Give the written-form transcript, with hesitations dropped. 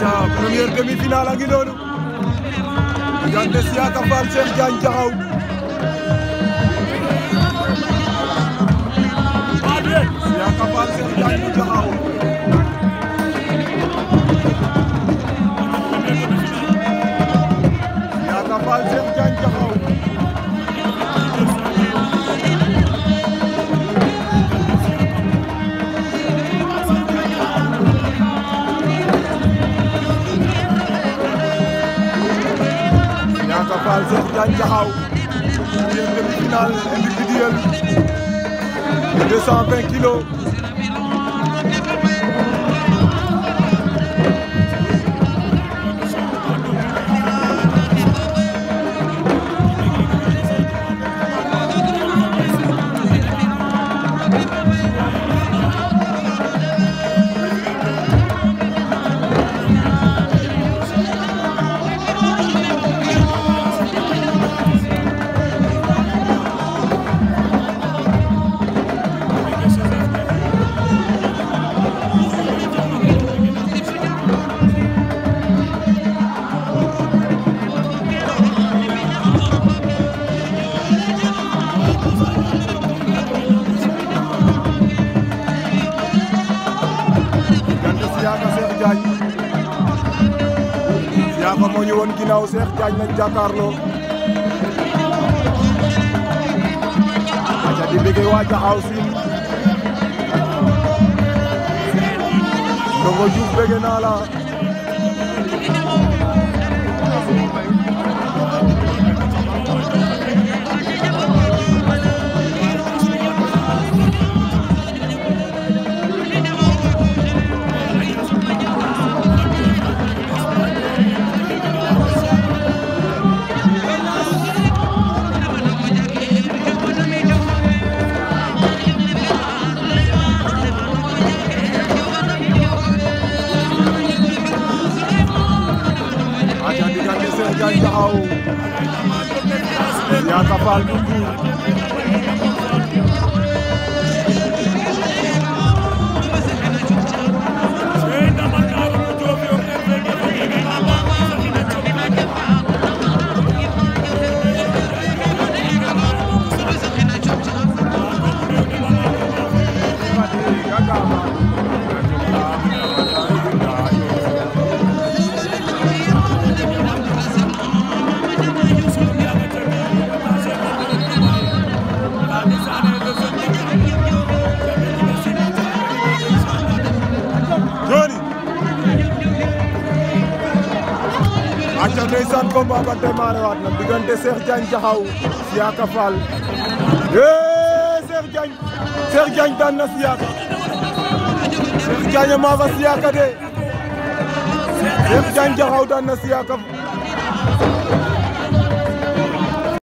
aca première demi-finale a ngi noonu diggante Siaka Fall Cheikh Diagne Diakhao Siaka Fall Cheikh Diagne Diakhao Siaka Fall Cheikh Diagne Diakhao Siaka Fall Cheikh Diagne Diakhao première demi-finale individuelle 220 kilos. Siaka moo ñu woon ginnaaw Cheikh Diagne nañ jàkkaarloo aca di bëgg waa Diakhao Sine Ndongo Diouf bëgg naa la Diagne Diakhao Siaka Fall aca ndeysaan combat ba démarré waat na diggante Cheikh Diagne Diakhao Siaka Fall Cheikh Diagne daan na Siaka Cheikh Diagne maa fa Siaka de Cheikh Diagne Diakhao daan na Siaka